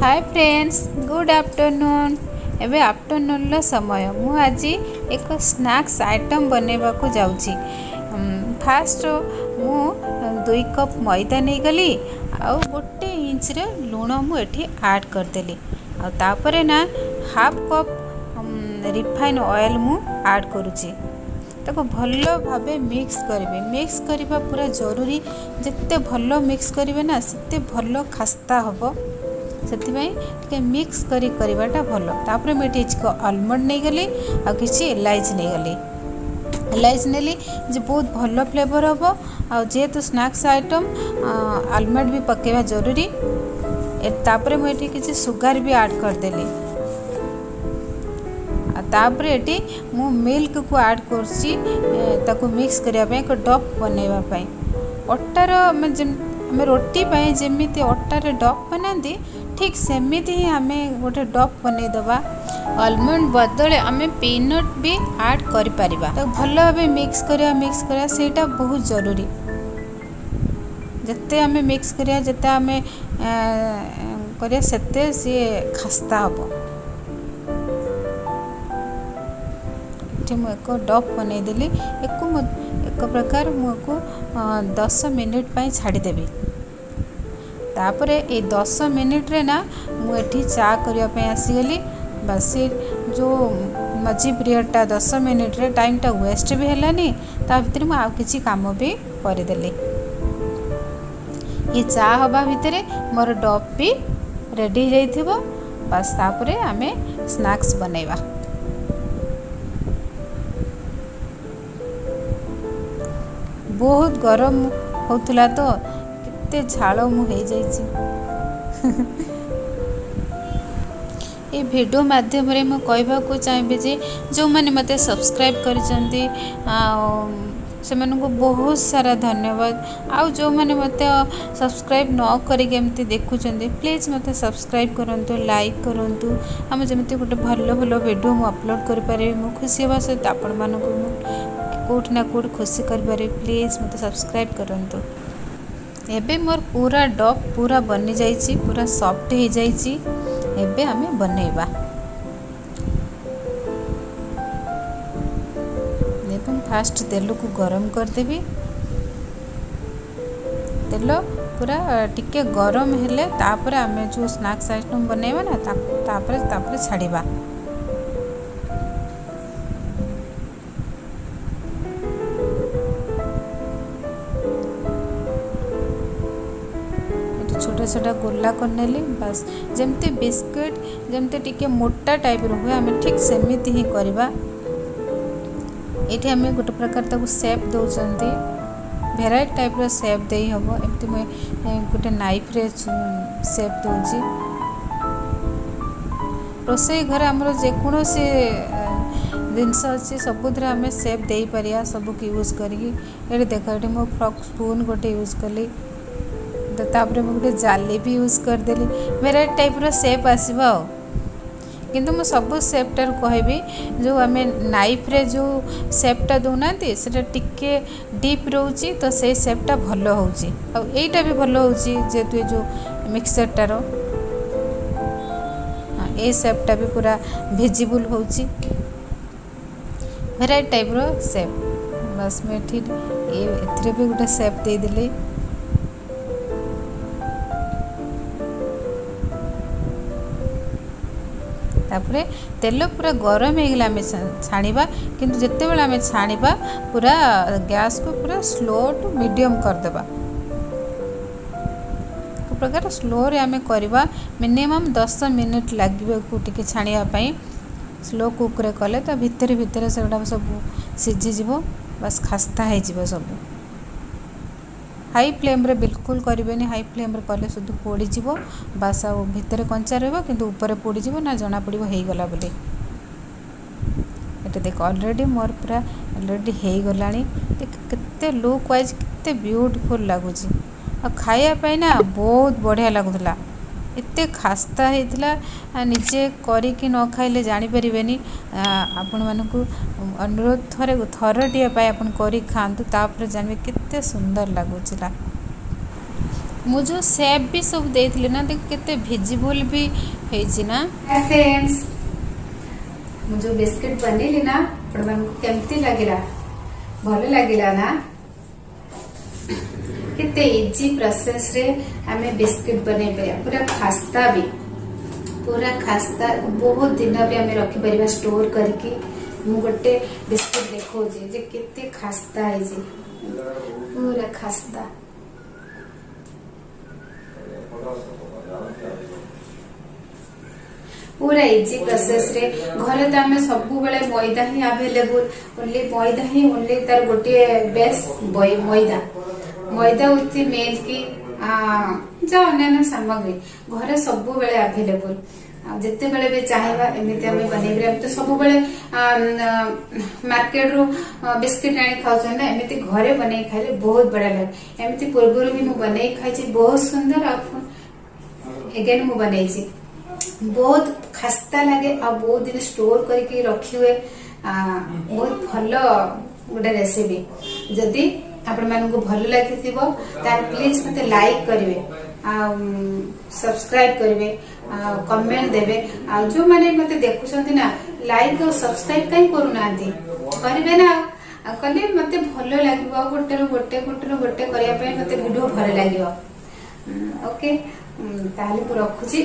Hi friends, good afternoon. ଏବେ ଆଫ୍ଟରନୁନ୍ର ସମୟ। ମୁଁ ଆଜି ଏକ ସ୍ନାକ୍ସ ଆଇଟମ୍ ବନେଇବାକୁ ଯାଉଛି। ଫାଷ୍ଟ ମୁଁ 2 କପ୍ ମଇଦା ନେଇଗଲି ଆଉ 1 ଇଞ୍ଚରେ ଲୁଣ ମୁଁ ଏଠି ଆଡ଼୍ କରିଦେଲି। ଆଉ ତାପରେ ନା ହାଫ୍ କପ୍ ରିଫାଇନ୍ ଅଏଲ୍ ମୁଁ ଆଡ଼୍ କରୁଛି। ତାକୁ ଭଲ ଭାବେ ମିକ୍ସ କରିବେ। ମିକ୍ସ କରିବା ପୁରା ଜରୁରୀ। ଯେତେ ଭଲ ମିକ୍ସ କରିବେ ନା, ସେତେ ଭଲ ଖାସ୍ତା ହେବ। ସେଥିପାଇଁ ଟିକେ ମିକ୍ସ କରି କରିବାଟା ଭଲ। ତାପରେ ମୁଁ ଏଠି କିଛି ଆଲମଣ୍ଡ ନେଇଗଲି ଆଉ କିଛି ଇଲାଇଚି ନେଇଗଲି। ଇଲାଇଚି ନେଲି ଯେ ବହୁତ ଭଲ ଫ୍ଲେଭର୍ ହେବ, ଆଉ ଯେହେତୁ ସ୍ନାକ୍ସ ଆଇଟମ୍, ଆଲମଣ୍ଡ ବି ପକାଇବା ଜରୁରୀ। ତାପରେ ମୁଁ ଏଠି କିଛି ସୁଗାର ବି ଆଡ଼୍ କରିଦେଲି। ଆଉ ତାପରେ ଏଠି ମୁଁ ମିଲ୍କକୁ ଆଡ଼୍ କରୁଛି ତାକୁ ମିକ୍ସ କରିବା ପାଇଁ, ଏକ ଡପ୍ ବନେଇବା ପାଇଁ। ଅଟାର ଆମେ ରୁଟି ପାଇଁ ଯେମିତି ଅଟାରେ ଡପ୍ ବନାନ୍ତି, ଠିକ୍ ସେମିତି ହିଁ ଆମେ ଗୋଟେ ଡପ୍ ବନେଇଦେବା। ଆଲମଣ୍ଡ ବଦଳେ ଆମେ ପିନଟ୍ ବି ଆଡ଼୍ କରିପାରିବା। ତାକୁ ଭଲ ଭାବେ ମିକ୍ସ କରିବା। ମିକ୍ସ କରିବା ସେଇଟା ବହୁତ ଜରୁରୀ। ଯେତେ ଆମେ ମିକ୍ସ କରିବା, ଯେତେ ଆମେ କରିବା, ସେତେ ସିଏ ଖାସ୍ତା ହେବ। ଏଠି ମୁଁ ଏକ ଡପ୍ ବନେଇଦେଲି। ଏକୁ ମୁଁ ଏକ ପ୍ରକାର ମୁଁ ଏକୁ 10 ମିନିଟ୍ ପାଇଁ ଛାଡ଼ିଦେବି। ତାପରେ ଏଇ 10 ମିନିଟ୍ରେ ନା ମୁଁ ଏଠି ଚା କରିବା ପାଇଁ ଆସିଗଲି। ବାସ୍, ସେ ଯେଉଁ ମଝି ପିରିୟଡ଼ଟା 10 ମିନିଟ୍ରେ ଟାଇମ୍ଟା ୱେଷ୍ଟ ବି ହେଲାନି, ତା ଭିତରେ ମୁଁ ଆଉ କିଛି କାମ ବି କରିଦେଲି। ଇଏ ଚା ହେବା ଭିତରେ ମୋର ଡପ୍ ବି ରେଡ଼ି ହେଇଯାଇଥିବ। ବାସ୍, ତାପରେ ଆମେ ସ୍ନାକ୍ସ ବନେଇବା। ବହୁତ ଗରମ ହେଉଥିଲା ତ କେତେ ଝାଳ ମୁଁ ହେଇଯାଇଛି। ଏ ଭିଡ଼ିଓ ମାଧ୍ୟମରେ ମୁଁ କହିବାକୁ ଚାହିଁବି ଯେ ଯେଉଁମାନେ ମୋତେ ସବସ୍କ୍ରାଇବ୍ କରିଛନ୍ତି ଆଉ ସେମାନଙ୍କୁ ବହୁତ ସାରା ଧନ୍ୟବାଦ। ଆଉ ଯେଉଁମାନେ ମୋତେ ସବସ୍କ୍ରାଇବ୍ ନ କରିକି ଏମିତି ଦେଖୁଛନ୍ତି, ପ୍ଲିଜ୍ ମୋତେ ସବସ୍କ୍ରାଇବ୍ କରନ୍ତୁ, ଲାଇକ୍ କରନ୍ତୁ। ଆମେ ଯେମିତି ଗୋଟେ ଭଲ ଭଲ ଭିଡ଼ିଓ ମୁଁ ଅପଲୋଡ଼ କରିପାରିବି, ମୁଁ ଖୁସି ହେବା ସହିତ ଆପଣମାନଙ୍କୁ ମୁଁ କେଉଁଠି ନା କେଉଁଠି ଖୁସି କରିପାରିବି। ପ୍ଲିଜ୍ ମୋତେ ସବସ୍କ୍ରାଇବ୍ କରନ୍ତୁ। ଏବେ ମୋର ପୁରା ଡପ୍ ପୁରା ବନିଯାଇଛି, ପୁରା ସଫ୍ଟ ହେଇଯାଇଛି। ଏବେ ଆମେ ବନେଇବା। ଏବଂ ଫାଷ୍ଟ ତେଲକୁ ଗରମ କରିଦେବି। ତେଲ ପୁରା ଟିକେ ଗରମ ହେଲେ ତାପରେ ଆମେ ଯେଉଁ ସ୍ନାକ୍ସ ଆଇଟମ୍ ବନେଇବା ନା, ତାକୁ ତାପରେ ଛାଡ଼ିବା। ଏଠି ଛୋଟ ଛୋଟ ଗୋଲା କରିନେଲି। ବାସ୍, ଯେମିତି ବିସ୍କୁଟ୍ ଯେମିତି ଟିକେ ମୋଟା ଟାଇପ୍ର ହୁଏ, ଆମେ ଠିକ୍ ସେମିତି ହିଁ କରିବା। ଏଇଠି ଆମେ ଗୋଟେ ପ୍ରକାର ତାକୁ ସେପ୍ ଦେଉଛନ୍ତି। ଭେରାଇଟି ଟାଇପ୍ର ସେପ୍ ଦେଇ ହେବ। ଏମିତି ମୁଁ ଗୋଟେ ନାଇଫ୍ରେ ସେପ୍ ଦେଉଛି। ରୋଷେଇ ଘରେ ଆମର ଯେକୌଣସି ଜିନିଷ ଅଛି, ସବୁଥିରେ ଆମେ ସେପ୍ ଦେଇପାରିବା ସବୁକୁ ୟୁଜ୍ କରିକି। ଏଠି ଦେଖ, ଏଠି ମୁଁ ଫର୍କ ସ୍ପୁନ୍ ଗୋଟେ ୟୁଜ୍ କଲି, ତ ତାପରେ ମୁଁ ଗୋଟେ ଜାଲି ବି ୟୁଜ୍ କରିଦେଲି। ଭେରାଇଟି ଟାଇପ୍ର ସେପ୍ ଆସିବ। ଆଉ କିନ୍ତୁ ମୁଁ ସବୁ ସେପ୍ଟାରୁ କହିବି, ଯେଉଁ ଆମେ ନାଇଫ୍ରେ ଯେଉଁ ସେପ୍ଟା ଦେଉନାହାନ୍ତି, ସେଇଟା ଟିକେ ଡିପ୍ ରହୁଛି, ତ ସେଇ ସେପ୍ଟା ଭଲ ହେଉଛି। ଆଉ ଏଇଟା ବି ଭଲ ହେଉଛି, ଯେହେତୁ ଏ ଯେଉଁ ମିକ୍ସଚର୍ଟାର, ହଁ, ଏଇ ସେପ୍ଟା ବି ପୁରା ଭିଜିବୁଲ୍ ହେଉଛି। ଭେରାଇଟି ଟାଇପ୍ର ସେପ୍। ବାସ୍, ମୁଁ ଏଠି ଏଥିରେ ବି ଗୋଟେ ସେପ୍ ଦେଇଦେଲି। ତାପରେ ତେଲ ପୁରା ଗରମ ହେଇଗଲେ ଆମେ ଛାଣିବା। କିନ୍ତୁ ଯେତେବେଳେ ଆମେ ଛାଣିବା, ପୁରା ଗ୍ୟାସ୍କୁ ପୁରା ସ୍ଲୋ ଟୁ ମିଡ଼ିୟମ୍ କରିଦେବା। ଏକ ପ୍ରକାର ସ୍ଲୋରେ ଆମେ କରିବା। ମିନିମମ୍ 10 ମିନିଟ୍ ଲାଗିବାକୁ ଟିକେ ଛାଣିବା ପାଇଁ। ସ୍ଲୋ କୁକ୍ରେ କଲେ ତା ଭିତରେ ଭିତରେ ସେଗୁଡ଼ାକ ସବୁ ସିଝିଯିବ, ବାସ୍ ଖାସ୍ତା ହେଇଯିବ ସବୁ। ହାଇ ଫ୍ଲେମ୍ରେ ବିଲକୁଲ କରିବେନି। ହାଇ ଫ୍ଲେମ୍ରେ କଲେ ସୁଧୁ ପୋଡ଼ିଯିବ। ବାସ୍, ଆଉ ଭିତରେ କଞ୍ଚା ରହିବ କିନ୍ତୁ ଉପରେ ପୋଡ଼ିଯିବ ନା ଜଣାପଡ଼ିବ ହେଇଗଲା ବୋଲି। ଏଠି ଦେଖ, ଅଲରେଡ଼ି ମୋର ପୁରା ଅଲରେଡ଼ି ହେଇଗଲାଣି। ଦେଖ, କେତେ ଲୁକ୍ ୱାଇଜ୍ କେତେ ବ୍ୟୁଟିଫୁଲ୍ ଲାଗୁଛି। ଆଉ ଖାଇବା ପାଇଁ ନା ବହୁତ ବଢ଼ିଆ ଲାଗୁଥିଲା। ଏତେ ଖାସ୍ତା ହେଇଥିଲା, ନିଜେ କରିକି ନ ଖାଇଲେ ଜାଣିପାରିବେନି। ଆପଣମାନଙ୍କୁ ଅନୁରୋଧ, ଥରେ ଥରଟିଏ ପାଇଁ ଆପଣ କରିକି ଖାଆନ୍ତୁ, ତାପରେ ଜାଣିବେ କେତେ ସୁନ୍ଦର ଲାଗୁଥିଲା। ମୁଁ ଯେଉଁ ସେପ୍ ବି ସବୁ ଦେଇଥିଲି ନା, ଦେଖ କେତେ ଭିଜିବୁଲ୍ ବି ହେଇଛି ନା। ଫ୍ରେଣ୍ଡସ୍, ମୁଁ ଯେଉଁ ବିସ୍କିଟ୍ ବନେଇଲି ନା, ଆପଣମାନଙ୍କୁ କେମିତି ଲାଗିଲା? ଭଲ ଲାଗିଲା ନା? କେତେ ଇଜି ପ୍ରୋସେସରେ ଆମେ ବିସ୍କିଟ୍ ବନେଇ ପାରିବା, ପୁରା ଖାସ୍ତା ବି, ପୁରା ଖାସ୍ତା। ବହୁତ ଦିନ ବି ଆମେ ରଖିପାରିବା ଷ୍ଟୋର କରିକି। ମୁଁ ଗୋଟେ ବିସ୍କିଟ୍ ଦେଖାଉଛି ଯେ କେତେ ଖାସ୍ତା ହେଇଛି, ପୁରା ଖାସ୍ତା। ପୁରା ଇଜି ପ୍ରୋସେସରେ। ଘରେ ତ ଆମେ ସବୁବେଳେ ମଇଦା ହିଁ ଆଭେଲେବୁଲ, ଓନ୍ଲି ମଇଦା ହିଁ, ଓନ୍ଲି ତାର ଗୋଟିଏ ବେସ୍ ମଇଦା, ମଇଦା ୱିଥ୍ ମିଲ୍କ, ଯାହା ଅନ୍ୟାନ୍ୟ ସାମଗ୍ରୀ ଘରେ ସବୁବେଳେ ଆଭେଲେବୁଲ। ଆଉ ଯେତେବେଳେ ବି ଚାହିଁବା ଏମିତି ଆମେ ବନେଇ। ଆମେ ତ ସବୁବେଳେ ମାର୍କେଟରୁ ବିସ୍କିଟ ଆଣି ଖାଉଛନ୍ତି ନା, ଏମିତି ଘରେ ବନେଇ ଖାଇଲେ ବହୁତ ବଢିଆ ଲାଗେ। ଏମିତି ପୂର୍ବରୁ ବି ମୁଁ ବନେଇ ଖାଇଛି, ବହୁତ ସୁନ୍ଦର। ଆଉ ଏଗେନ୍ ମୁଁ ବନେଇଛି, ବହୁତ ଖାସ୍ତା ଲାଗେ ଆଉ ବହୁତ ଦିନ ଷ୍ଟୋର କରିକି ରଖି ହୁଏ। ବହୁତ ଭଲ ଗୋଟେ ରେସିପି। ଯଦି ଆପଣମାନଙ୍କୁ ଭଲ ଲାଗିଥିବ, ତାହେଲେ ପ୍ଲିଜ ମତେ ଲାଇକ୍ କରିବେ ଆଉ ସବସ୍କ୍ରାଇବ କରିବେ ଆଉ କମେଣ୍ଟ ଦେବେ। ଆଉ ଯୋଉମାନେ ମତେ ଦେଖୁଛନ୍ତି ନା, ଲାଇକ୍ ଆଉ ସବସ୍କ୍ରାଇବ କାହିଁ କରୁନାହାନ୍ତି? କରିବେ ନା, ଆଉ କଲେ ମତେ ଭଲ ଲାଗିବ। ଗୋଟେରୁ ଗୋଟେ, ଗୋଟେରୁ ଗୋଟେ କରିବା ପାଇଁ ମତେ ଭିଡିଓ ଭଲ ଲାଗିବ। ଓକେ, ତାହେଲେ ମୁଁ ରଖୁଛି।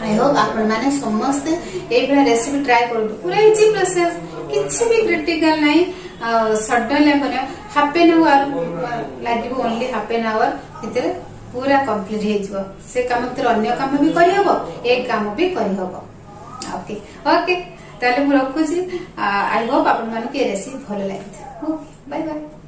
I Hope ଆପଣମାନେ ସମସ୍ତେ ଏଇଭଳିଆ ରେସିପି ଟ୍ରାଏ କରନ୍ତୁ। ପୁରା ଇଜି ପ୍ରୋସେସ, କିଛି ବି କ୍ରିଟିକାଲ ନାହିଁ। ସଡନଲି ବନେଇବା, ହାଫ ଏନ୍ ଆୱାର ଲାଗିବ, ଓନ୍ଲି ହାଫ ଏନ୍ ଆୱାର ଭିତରେ ପୁରା କମ୍ପ୍ଲିଟ ହେଇଯିବ। ସେ କାମ ଭିତରେ ଅନ୍ୟ କାମ ବି କରିହବ, ଏ କାମ ବି କରିହବ। ଓକେ ଓକେ, ତାହେଲେ ମୁଁ ରଖୁଛି। I Hope ଆପଣମାନଙ୍କୁ ଏ ରେସିପି ଭଲ ଲାଗିଥିବ। Okay, bye bye.